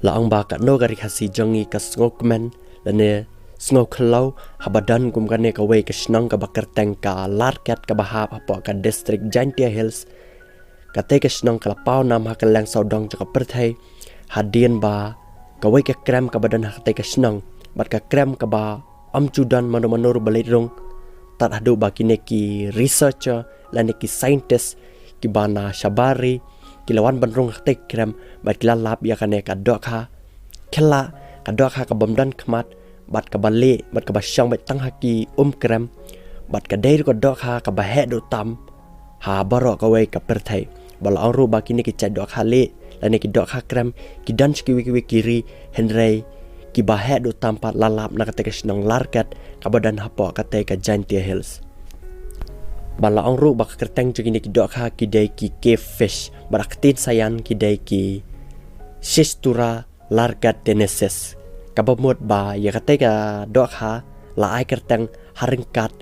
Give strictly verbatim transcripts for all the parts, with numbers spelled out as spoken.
La ong ba katno ka ri Khasi jong ngi ka sngewkmen lane sngewkhlaw haba don kum kane kawei ka shnong kaba kyrteng ka Larket kaba hap hapoh ka district Jaintia Hills. Katei ka shnong ka la paw nam ha kylleng sawdong jong ka pyrthei hadien ba kawei ka krem kaba don ha katei ka shnong, bad ka krem kaba ym ju don mano mano ruh ba leit rung, tad haduh ba kine ki researcher lane ki scientist kiba na shabar ri ki la wan ban rung ha katei ka krem bad ki la lap ïa kane ka dohkha. Khie la ka dohkha kabym don khmat bad kaba lieh bad kaba shong beit tang ha ki um krem, bad ka dei ruh ka dohkha kaba heh duh tam ha baroh kawei ka pyrthei. Ba la ong ruh ba kine ki jait dohkha lieh lane ki dohkha krem ki don sha kiwei kiwei ki ri, hynrei kiba heh duh tam pat la lap na katei ka shnong Larket kaba don hapoh katei ka Jaintia Hills. Ba la ong ruh ba ka kyrteng jong kine ki dohkha ki dei ki cave fish, bad ha ka ktien saian ki dei ki Schistura largatensis, kaba mut ba ïa katei ka dohkha la ai kyrteng ha ryngkat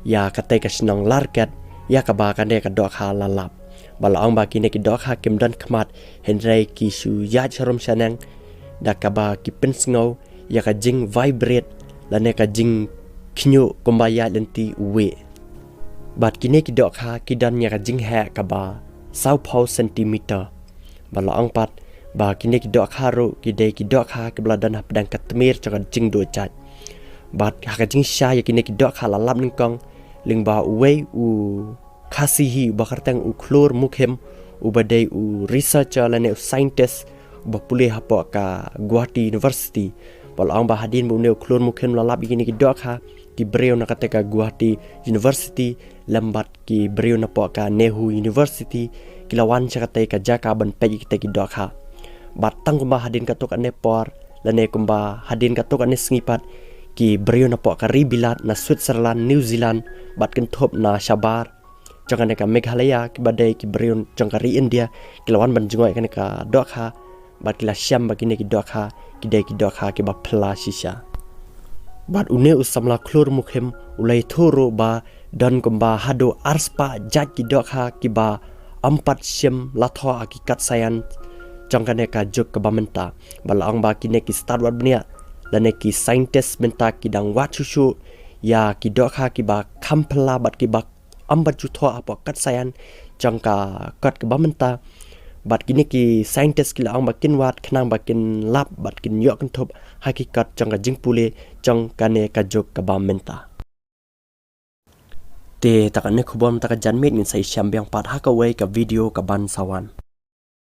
ïa katei ka shnong Larket ïa kaba kane ka dohkha la lap. Ba la ong ba kine ki dohkha kim don khmat, hynrei ki shu ïaid sharum shaneng da kaba ki pynsngew ïa ka jing vibrate lane ka jingkhñiuh kumba ïaid lynti uwei. Bad kine ki dohkha ki don ïa ka jingheh kaba sawphew centimeter. Ba la ong pat ba kine ki dohkha ruh ki dei ki dohkha kiba la don hapdeng ka tmier jong ka jingduh jait. Bad ha ka jingshisha ïa kine ki dohkha la lap nyngkong lyngba uwei u Khasi hi uba kyrteng u Khlur Mukhim, uba dei u researcher lane u scientist uba pule hapoh ka Guwahati University. Ba la ong ba hadien ba une u Khlur Mukhim la lap ïa kine ki dohkha, ki briew na katei ka Guwahati University lem bad ki briew napoh ka Nehru University ki la wan sha katei ka jaka ban peit ïa katei ki dohkha. Bad tang kumba hadien katto katne por lane kumba hadien katto katne sngi pat, ki briew napoh ka ri Bilat, na Switzerland, New Zealand bad kynthup na shabar jong kane ka Meghalaya kiba dei ki briew jong ka ri India ki la wan ban jngoh ïa kane ka dohkha, bad ki la shem ba kine ki dohkha ki dei ki dohkha kiba phylla shisha. Bad une u samla Khlur Mukhim u la ïathuh ruh ba don kumba haduh arspah jait ki dohkha kiba ym pat shim la thoh ha ki kot saian jong kane ka juk kaba mynta. Ba la ong ba kine ki stad wad bniah lane ki scientist mynta ki dang wad shuh shuh ïa ki dohkha kiba kham phylla bad kiba ym pat ju thoh hapoh kot saian jong ka kot kaba mynta. Bad kine ki scientist ki la ong ba kin wad khnang ba kin lap bad kin ïoh kynthup ha ki kot jong ka jingpule jong kane ka juk kaba mynta. Te ta kane khubor mynta ka janmiet, ngin sa ïashem biang pat ha kawei ka video kaban sa wan.